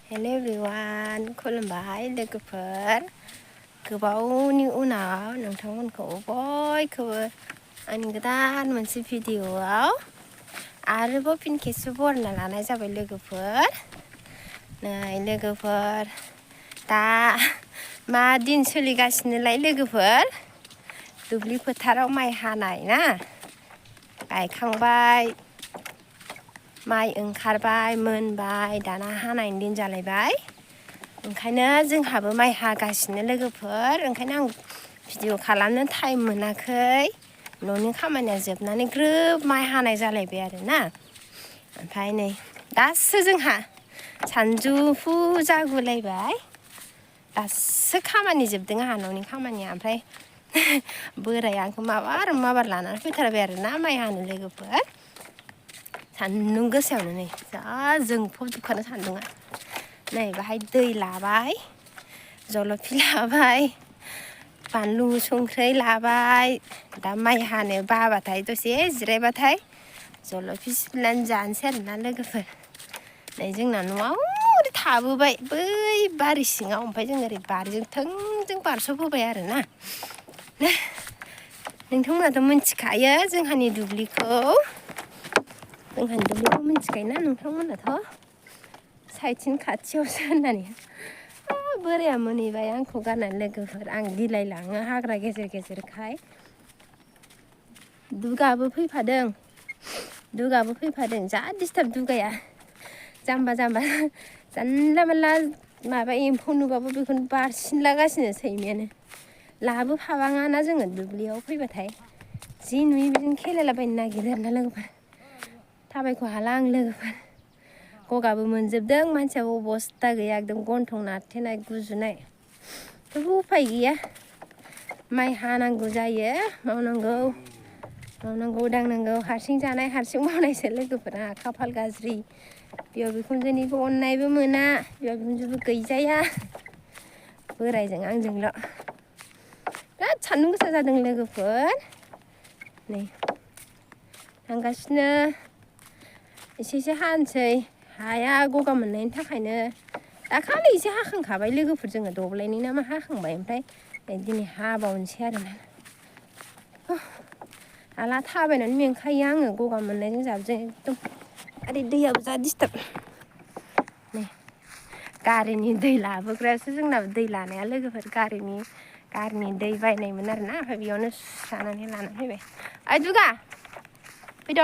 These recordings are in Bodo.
Hello everyone, Khalambai लोगोफोर गोबावनि उनाव नोंथांमोनखौ बयखौबो आंनि गोदान मोनसे भिडिअआव आरोबाव फिन खेबसे बरायना लानाय जाबाय लोगोफोर। नै लोगोफोर दा मा दिन सोलिगासिनोलाय लोगोफोर, दुब्लि फोथाराव माइ हानाय ना, गायखांबाय, माइ ओंखारबाय, मोनबाय, दाना हानायनि दिन जालायबाय। ओंखायनो जोंहाबो माइ हागासिनो लोगोफोर। ओंखायनो आं भिडिअ खालामनो टाइम मोनाखै। न'नि खामानिया जोबनानै ग्रोब माइ हानाय जालायबाय आरोना। ओमफ्राय नै दासो जोंहा सानजौफु जागुलायबाय। दासो खामानि जोबदों आंहा न'नि खामानिया। ओमफ्राय बोराया आंखौ माबार लानानै फैथारबाय आरोना माइ हानो लोगोफोर। सान्दुं गोसायावनो नै जा जोंफबजोबखानो सान्दुंआ। नै बाहाय दै लाबाय, जलफि लाबाय, बानलु संख्रि लाबाय। दा माइ हानो बाबाथाय दसे जिरायबाथाय जलफि सिफ्लेनानै जानोसै आरोना लोगोफोर। नै जोंना न'आव ओरै थाबोबाय बै बारि सिङाव, ओमफ्राय जों ओरै बारिजों थोंजों बारस'बोबाय आरोना। नोंथांमोनाथ' मिथिखायो जोंहानि दुब्लिखौ मिथिखायोना नोंथांमोनाथ', साइथिं खाथियावसो होननानै। बोराया मोनहैबाय आंखौ गारनानै लोगोफोर। आं गिलायलाङो हाग्रा गेजेर गेजेरखाय। दुगाबो फैफादों जा डिस्टार्ब दुगाया। जाम्बा जानला मानला माबा एम्फौ नुबाबो बेखौनो बारसिनलागासिनो सैमायानो। लाबोफाबाङाना जोङो दुब्लियाव फैबाथाय, जि नुयो बिदिनो खेलायलाबायनो नागिरो आरोना लोगोफोर। थाबायख' हाला आं लोगोफोर। गगाबो मोनजोबदों, मानसियाबो अबस्था गैया, एकदम गन्थं नारथेनाय गुजुनाय। थेवबो उफाय गैया, माइ हानांगौ जायो, मावनांगौ दांनांगौ। हारसिं जानाय हारसिं मावनायसो लोगोफोरा खाफाल गाज्रि। बिहाव बिखुनजोनिबो अननायबो मोना, बिहाव बिखुनजोबो गैजाया, बोरायजों आंजोंल'। बिराद सान्दुं गोसा जादों लोगोफोर। नै थांगासिनो एसे हानोसै। हाया गगा मोननायनि थाखायनो दाखालि एसे हाखांखाबाय लोगोफोर, जोङो दब्लायनै ना मा हाखांबाय। ओमफ्राय दिनै हाबावनोसै आरोना। हाला थाबायनानै मेंखायो आङो गगा मोननायजों जाबजों एकदम। आरो दैयाबो जा डिस्टार्ब। नै गारिनि दै लाबोग्रायासो जोंनाबो दै लानाया लोगोफोर। गारिनि दै बायनायमोन आरोना, ओमफ्राय बेयावनो सुस्रानानै लाना फैबाय। ओइ दुगा फैद'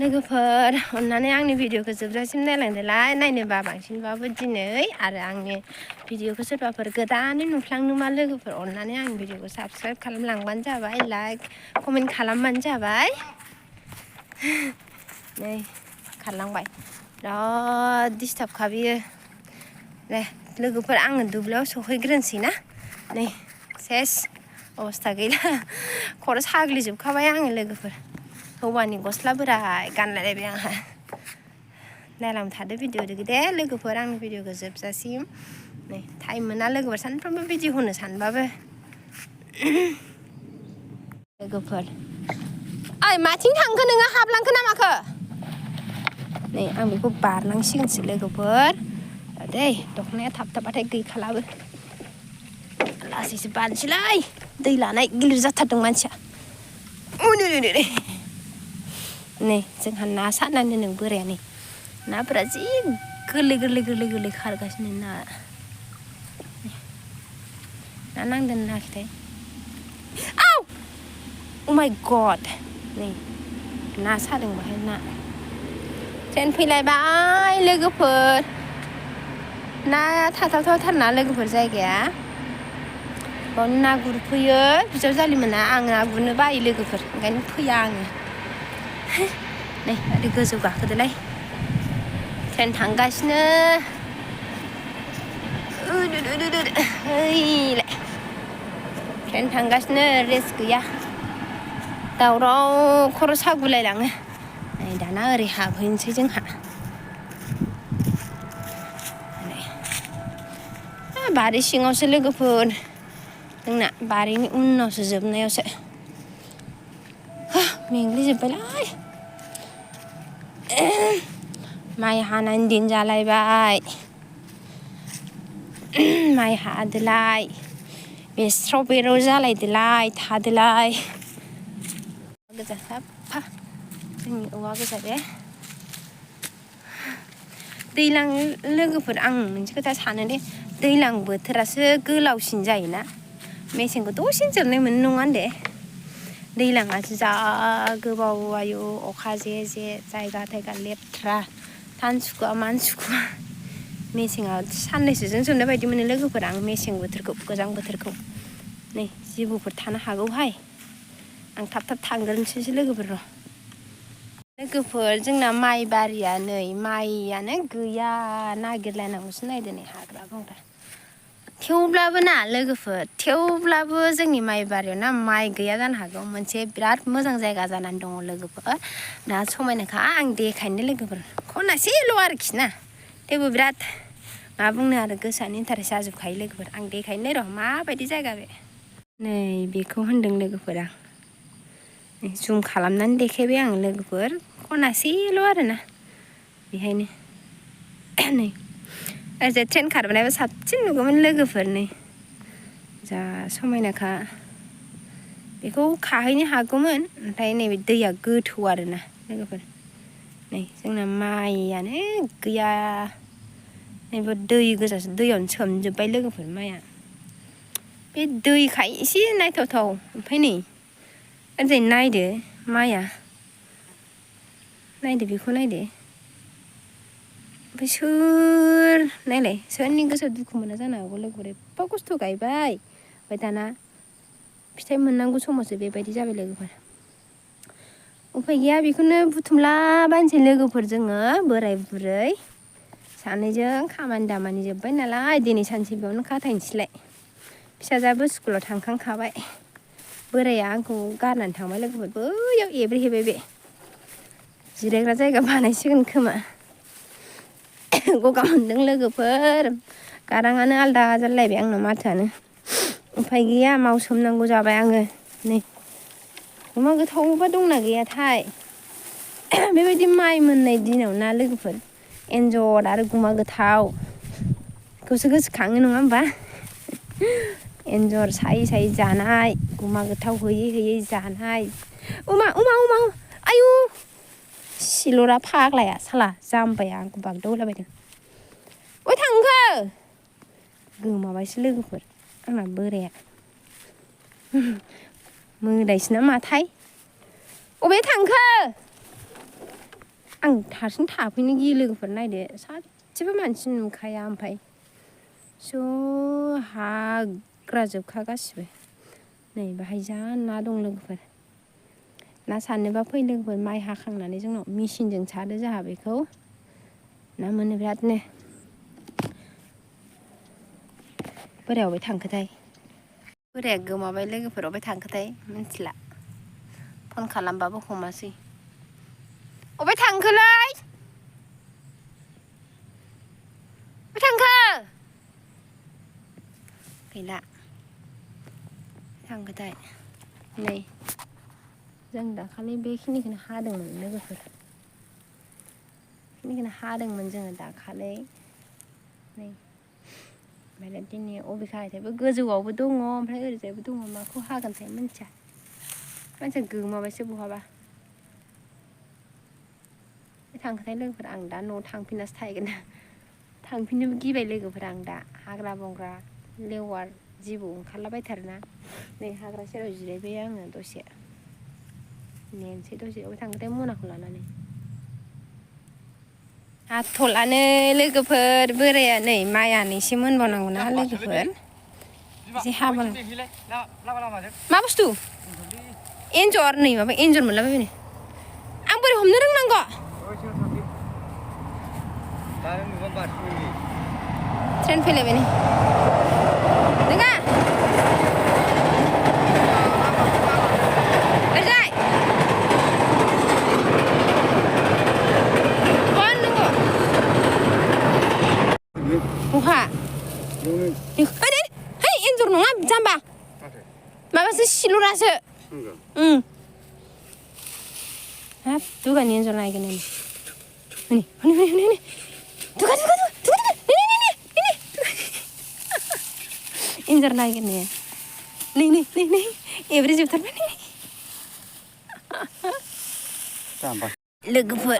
लोगोफोर। अननानै आंनि भिडिअखौ जोबजासिम नायलांदोलाय। नायनोबा बांसिनबाबो दिनै। आरो आंनि भिडिअखौ सोरबाफोर गोदानै नुफ्लांदोंबा लोगोफोर, अननानै आंनि भिडिअखौ साबस्क्राइब खालामलांबानो जाबाय, लाइक कमेन्ट खालामबानो जाबाय। नै खारलांबाय, बिराद डिस्टार्बखा बियो। दे लोगोफोर, आङो दुब्लियाव सहैग्रोनोसै ना। नै सेस अबस्था गैला, खर' साग्लिजोबखाबाय आङो लोगोफोर। हौवानि गस्ला बोराय गानलायलायबाय आंहा। नायलांबाय थादो भिडिअखौ दे लोगोफोर, आंनि भिडिअखौ जोबजासिम। नै टाइम मोना लोगोफोर, सानफ्रोमबो भिडिअ होनो सानबाबो। लोगोफोर ओइ माथिं थांखो नोङो, हाबलांखो ना माखो? नै आं बेखौ बारनांसिगोनसो लोगोफोर। दै दख'नाया थाबथाबाथाय गैखालाबो। लासैसो बारनोसैलै, दै लानाय गिलिर जाथारदों मानसिया। नै जोंहा ना सानानै दोनदों बोराया। नै नाफोरा जि गोरलै खारगासिनो ना नांदोंना नाङाखैथाय। आव अ माय गड, नै ना सादों बाहाय ना। ट्रेन फैलायबाय लोगोफोर। नाया थाथावथावथारना लोगोफोर जायगाया। बावनो ना गुरफैयो बिजावजालि मोना। आं ना गुरनो बायो लोगोफोर, ओंखायनो फैया आङो। नै ओरै गोजौ गाखोदोलाय, ट्रेन थांगासिनो। ओइलाय ट्रेन थांगासिनो, रेस्ट गैया। दावराव खर' सागुलायलाङो। नै दाना ओरै हाबहैनोसै जोंहा। बारि सिङावसो लोगोफोर जोंना, बारिनि उनावसो जोबनायावसो। मेंग्लिजोब्बायलाय। माइ हानायनि दिन जालायबाय माइ हादोलाय बेस्राव बेराव जालायदोलाय थादोलाय गोजा साफा जोंनि औवा गोजा बे दैज्लां लोगोफोर आं मोनसे खोथा सानो दे दैज्लां बोथोरासो गोलावसिन जायोना मेसेंखौ दसेनो जोबनाय मोनो नङा होनदे दैज्लाङासो जा गोबाव आयु अखा जे जे जायगा थायगा लेथ्रा सानसुखुवा मानसुखुवा मेसेङाव साननैसोजों जोबनाय बायदि मोनो लोगोफोर आं मेसें बोथोरखौ गोजां बोथोरखौ नै जिबौफोर थानो हागौहाय आं थाब थाब थांग्रोनोसैसो लोगोफोर र' लोगोफोर जोंना माइ बारिया नै माइयानो गैया नागिरलायनांगौसो नायदो नै हाग्रा बंग्रा थेवब्लाबो ना लोगोफोर थेवब्लाबो जोंनि माइ बारियाव ना माइ गैया जानो हागौ मोनसे बिराद मोजां जायगा जानानै दङ लोगोफोर बिराद समायनाखा आं देखायनो लोगोफोर खनासेल' आरोखि ना थेवबो बिराद मा बुंनो आरो गोसोआनो इन्टारेस्ट जाजोबखायो लोगोफोर आं देखायनो र' माबायदि जायगा बे नै बेखौ होनदों लोगोफोरा जुम खालामनानै देखायबाय आं लोगोफोर खनासेल' आरोना बेहायनो नै ओरैजाय ट्रेन खारबोनायबा साबसिन नुगौमोन लोगोफोर नै जा समायनाखा बेखौ खाहैनो हागौमोन ओमफ्राय नैबे दैया गोथौ आरोना लोगोफोर नै जोंना माइयानो गैया नैबे दै गोजासो दैयावनो सोमजोब्बाय लोगोफोर माइया बे दैखाय एसे नायथावथाव ओमफ्राय नै ओरैजाय नायदो माइया नायदो बेखौ नायदो ओमफ्राय सोर नायलाय सोरनि गोसोआव दुखु मोना जानो हागौ लोगोफोर एफा खस्थ' गायबाय ओमफ्राय दाना फिथाइ मोननांगौ समावसो बेबायदि जाबाय लोगोफोर उफाय गैया बेखौनो बुथुमलाबायनोसै लोगोफोर जोङो बोराय बुरै सानैजों खामानि दामानि जोब्बाय नालाय दिनै सानसे बेयावनो खाथायनोसैलाय फिसाजोआबो स्कुलाव थांखांखाबाय बोराया आंखौ गारनानै थांबाय लोगोफोर बैयाव एब्रेहैबाय बे जिरायग्रा जायगा बानायसिगोन खोमा गगा मोनदों लोगोफोर गाराङानो आलदा जालायबाय आंना माथोआनो उफाय गैया मावसोमनांगौ जाबाय आङो नै गुमा गोथावबा दंना गैयाथाय बेबायदि माइ मोननाय दिनाव ना लोगोफोर एन्जर आरो गुमा गोथाव बेखौसो गोसोखाङो नङा होमबा एन्जर सायै सायै जानाय गुमा गोथाव होयै होयै जानाय उमा आयु सिलरा फाग्लाया साला जाम्बाया आंखौ बागदावलाबायदों अय थांखो गोमाबायसो लोगोफोर आंना बोराया मोदायसो ना माथाय अबे थांखो आं हारसिं थाफैनो गियो लोगोफोर नायदो सासेबो मानसि नुखाया ओमफ्राय ज' हाग्रा जोबखा गासिबो नै बाहाय जा ना दं लोगोफोर ना सारनोबा फै लोगोफोर माइ हाखांनानै जोंनाव मेचिनजों सारो जोंहा बेखौ ना मोनो बिरादनो बोराया अबाय थांखोथाय बोराया गोमाबाय लोगोफोर अबाय थांखोथाय मिथिला फन खालामबाबो हमासै अबाय थांखोलै अबाय थांखो गैला थांखोथाय नै जों दाखालि बेखिनिखौनो हादोंमोन लोगोफोर बेखिनिखौनो हादोंमोन जोङो दाखालि नै ओमफ्राय दिनै अबेखा हायथायबो गोजौआवबो दङ ओमफ्राय ओरैजायबो दङ माखौ हागोनथाय मिथिया मानसिया गोमाबायसो बहाबा थांखोथाय लोगोफोर आं दा न'आव थांफिननासो थाहैगोन थांफिननोबो गिबाय लोगोफोर आं दा हाग्रा बंग्रा लेवार जिबौ ओंखारलाबायथारोना नै हाग्रा सेराव जिरायबाय आङो दसे नेनोसै दसे अबाय थांखोथाय मनाखौ लानानै हाथ'लानो लोगोफोर बोराया नै माइआनो एसे मोनबावनांगौना लोगोफोर एसे हाबा मा बुस्थु एन्जर नै माबा एन्जर मोनलाबायबाय आं बोरै हमनो रोंनांगौ ट्रेन फैलायबाय नै नोङा ओरैजाय बहा है एन्जर नङा जाम्बा माबासो सिलरासो हाब दुगानि एन्जर नायगोन हनै दुगा एन्जर नागिरनाया नै एब्रे जोबथारबाय नै लोगोफोर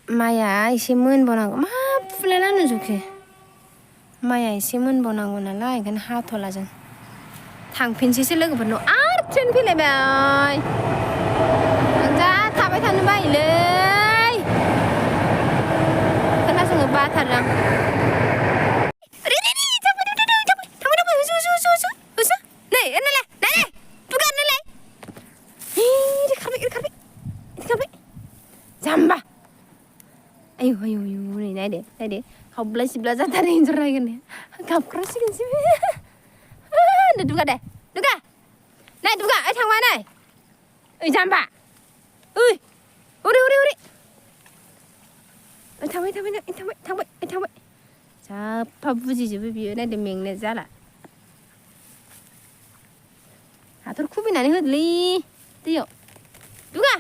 माइया एसे मोनबावनांगौ मा फुलायलानो जुखि माइया एसे मोनबावनांगौ नालाय ओंखायनो हाथ'ला जों थांफिनसैसो लोगोफोर न' आरो ट्रेन फैलायबाय जा थाबाय थानो बायोलै खोनासंनो बाथारो आं जाम्बा आयु नै नायदो हाब्ला सिब्ला जाथारो एन्जर नागिरनाया गाबख्रावसिगोनसो दुगा नै दुगा ओइ थांबाय नै ओइ जाम्बा ओइ ओरै थांबाय साफा बुजिजोबो बियो नायदो मेंनाय जाला हाथर खुबैनानै होदोलै दैयाव दुगा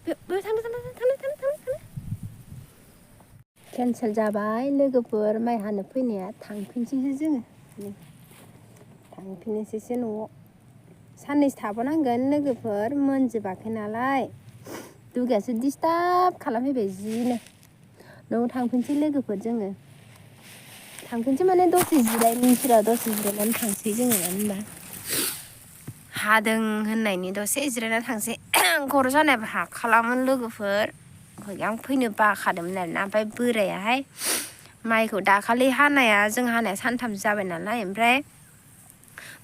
थांनो केन्सेल जाबाय लोगोफोर माइ हानो फैनाया थांफिनसैसो जोङो थांफिननोसैसो न'आव साननैसो थाबावनांगोन लोगोफोर मोनजोबाखै नालाय दुगायासो डिस्टार्ब खालामफैबाय जिनो न'आव थांफिनसै लोगोफोर जोङो थांफिनसै माने दसे जिरायनानै थांसै जोङो मानो होनबा हादों होननायनि दसे जिरायना थांसै खर' सानाय हाखालामोन लोगोफोर आं फैनो बाखादोंमोन आरोना ओमफ्राय बोरायाहाय माइखौ दाखालि हानाया जों हानाया सानथामसो जाबाय नालाय ओमफ्राय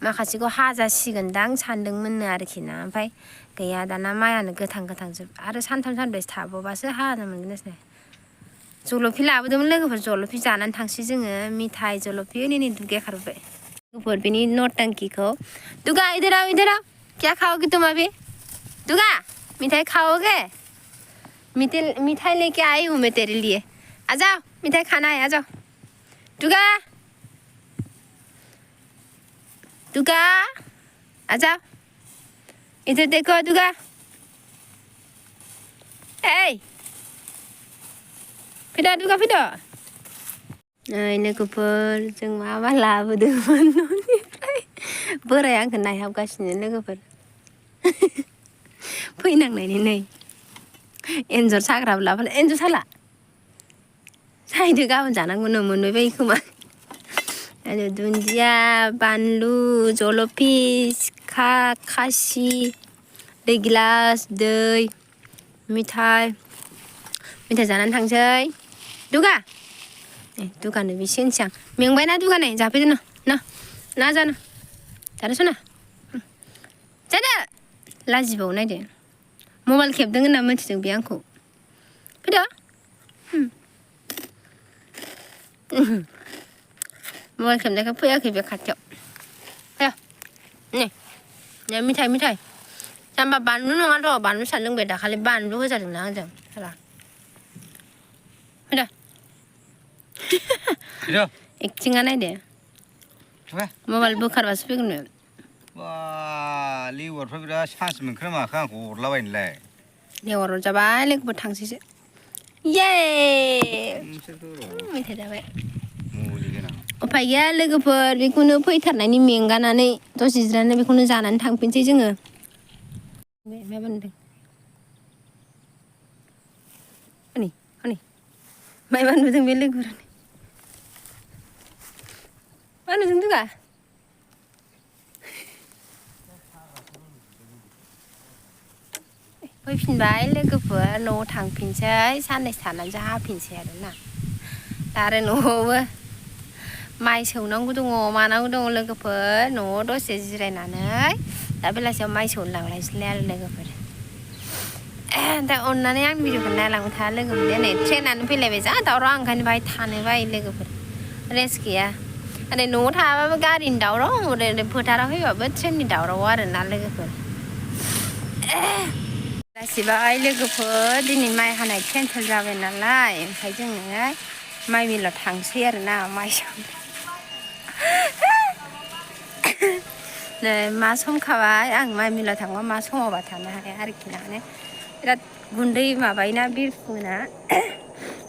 माखासेखौ हाजासिगोनदां सानदोंमोननो आरोखि ना ओमफ्राय गैया दाना माइयानो गोथां जोब आरो सानथाम सानब्रैसो थाबावबासो हानो मोनगोन जलफि लाबोदोंमोन लोगोफोर जलफि जानानै थांसै जोङो मिथाइ जलफि नै दुगाया खारबाय लोगोफोर बेनि नौटंकी को दुगा इधर आओ क्या खाओगे तुम अभी दुगा मिठाई खाओगे मिठाई लेके आई हूँ मैं तेरे लिए आ जाओ मिठाई खाना है आ जाओ दुगा आ जाओ इधर देखो दुगा ए फैदो दुगा फैदो लोगोफोर जों मा लाबोदोंमोन न'निफ्राय बोराया आंखौ नायहाबगासिनो लोगोफोर फैनांनायनि नै एन्जर साग्राबो लाबोला एन्जर साला सायदो गाबोन जानांगौनो मोनबाय बायो खोमा आरो दुन्दिया बानलु जलफि सिखा खासि दै गिलास दै मिथाइ जानानै थांसै दुगा दुगानो बेसे होनसै आं मेंबायना दुगा नै जाफैदो ना जानो सना जादो लाजिबावो नायदो मबाइल खेबदों होनना मिथिदों बे आंखौ फैदो मबाइल खेबनायखाय फैयाखै बे खाथियाव फैया नै मिथाइ जाम्बा बानलु नङाथ' बानलु सा लोंबाय दाखालि बानलु होजादोंना आंजों फैदो एक्टिङा नायदो मबाइल बोखारबासो फैगोन लेवारफ्रा बिराद सान्स मोनखोना माखो आंखौ अरलाबायनोलाय लेवार जाबाय लोगोफोर थांसैसो ये मेथाइ जाबाय उफाय गैया लोगोफोर बेखौनो फैथारनायनि मेंगानानै दसे जिरायनानै बेखौनो जानानै थांफिनसै जोङो मा बानदों हनै माइ बानबोदों बे लोगोफोर मा नुदों दुगा फैफिनबाय लोगोफोर न'आव थांफिनसै साननैसो थानानैसो हाफिनसै आरोना दा आरो न'आवबो माइ सौनांगौ दङ मानांगौ दङ लोगोफोर न'आव दसे जिरायनानै दा बेलासियाव माइ सौनो लांलायसैलाय आरो लोगोफोर दा अननानै आं भिडिअखौ नायलांबाय था लोगोफोर नै ट्रेनानो फैलायबाय जा दावराव आं ओंखायनो बाहाय थानो बायो लोगोफोर रेस्ट गैया ओरै न'आव थाबाबो गारिनि दावराव ओरै फोथाराव फैबाबो ट्रेननि दावराव आरोना लोगोफोर जासिबाय लोगोफोर दिनै माइ हानाय केन्सेल जाबाय नालाय ओमफ्राय जोङो माइ मिलाव थांसै आरोना माइ सौनो नै मा सम खाबाय आं माइ मिलाव थांबा मा समावबा थानो हाया आरोखि ना बिराद गुन्दै माबायोना बिरफुङोना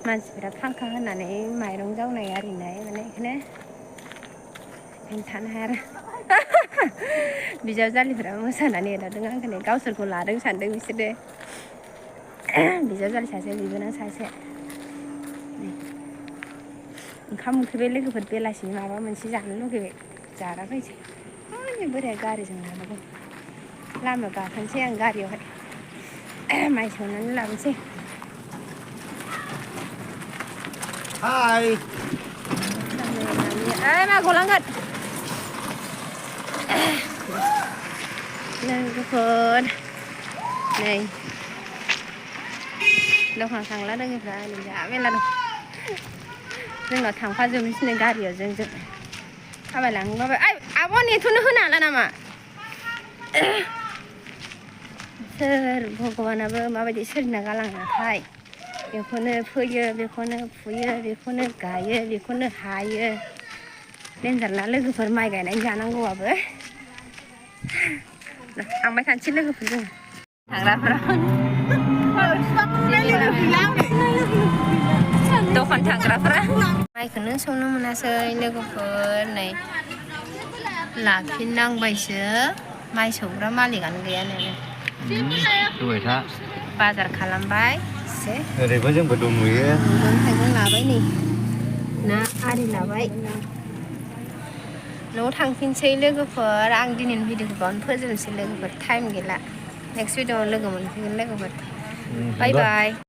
मानसिफोरा फांखा होनानै माइरं जावनाय आरिनाय माने बेखायनो थानो हाया आरो बिजावजालिफोरा मोसानानै एदावदों आंखौनो गावसोरखौ लादों सानदों बिसोरो बिजावजालि सासे बिबोनां सासे ओंखाम उखैबाय लोगोफोर बेलासिनि माबा मोनसे जानो लुगैबाय जाना फैसै हनै बोराया गारिजों लानांगौ लामायाव गाखोनोसै आं गारियावहाय माइ सौनानै लाबोनोसै हाय मा गलांगोन लोगोफोर नै दखान थांला लोगोफ्रा नै जा मेला दं जोंनाव थांफाजोबनोसै गारियाव जों थाबायलांबाबो आब' नेथ'नो होनो हाला नामा सोर भगबानाबो माबायदि सोरजिना गालांनायथाय बेखौनो फोयो बेखौनो फुयो बेखौनो गायो बेखौनो हायो देन्जारना लोगोफोर माइ गायनानै जानांगौआबो थांबाय थानोसै लोगोफोर जों थांग्राफोरा दखान थांग्राफोरा माइखौनो सौनो मोनासै लोगोफोर नै लाफिननांबायसो माइ सौग्रा मालिकआनो गैयानो बाजार खालामबाय एसे ओरैबो जोंबो दंहैयो मैगं थाइगं लाबाय नै ना आरि लाबाय न'आव थांफिनसै लोगोफोर आं दिनैनि भिडिअखौ बावनो फोजोबनोसै लोगोफोर टाइम गैला नेक्स्ट भिडिअआव लोगो मोनफिनगोन लोगोफोर बाय बाय